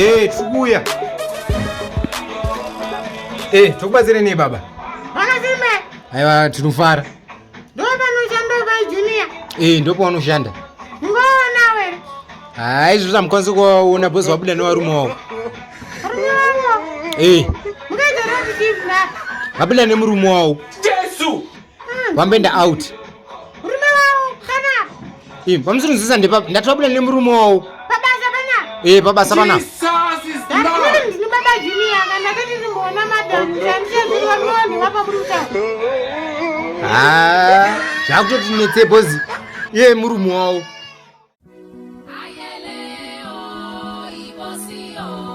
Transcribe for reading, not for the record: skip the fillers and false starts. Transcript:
Eh, tiri kuuya. Eh, tokubatsire nei baba? Makazimbe. Aiwa, tinofara. Ndopanoshanda pai junior. Eh, ndopaunoshanda. Ngoona were. Hayi, izvozvo hamukwanisi kuvaona because wabuda nevarume wavo. Varume wavo. Eh. Mukaita rati chief na. Vabuda nemurume wavo. Jesu. Vamboenda out. Murume wavo kana. Eh, pamusirinzisa ndepapi? Ndati vabuda nemurume wavo. Pabasa pana. Eh, pabasa pana. Jesus is Lord. Ndini baba junior kana tati timboona madam chandichaziva moni wapa muri kutaura. Ah, zvakutoti netse because iye murume wavo. Ayele o, ibosi o.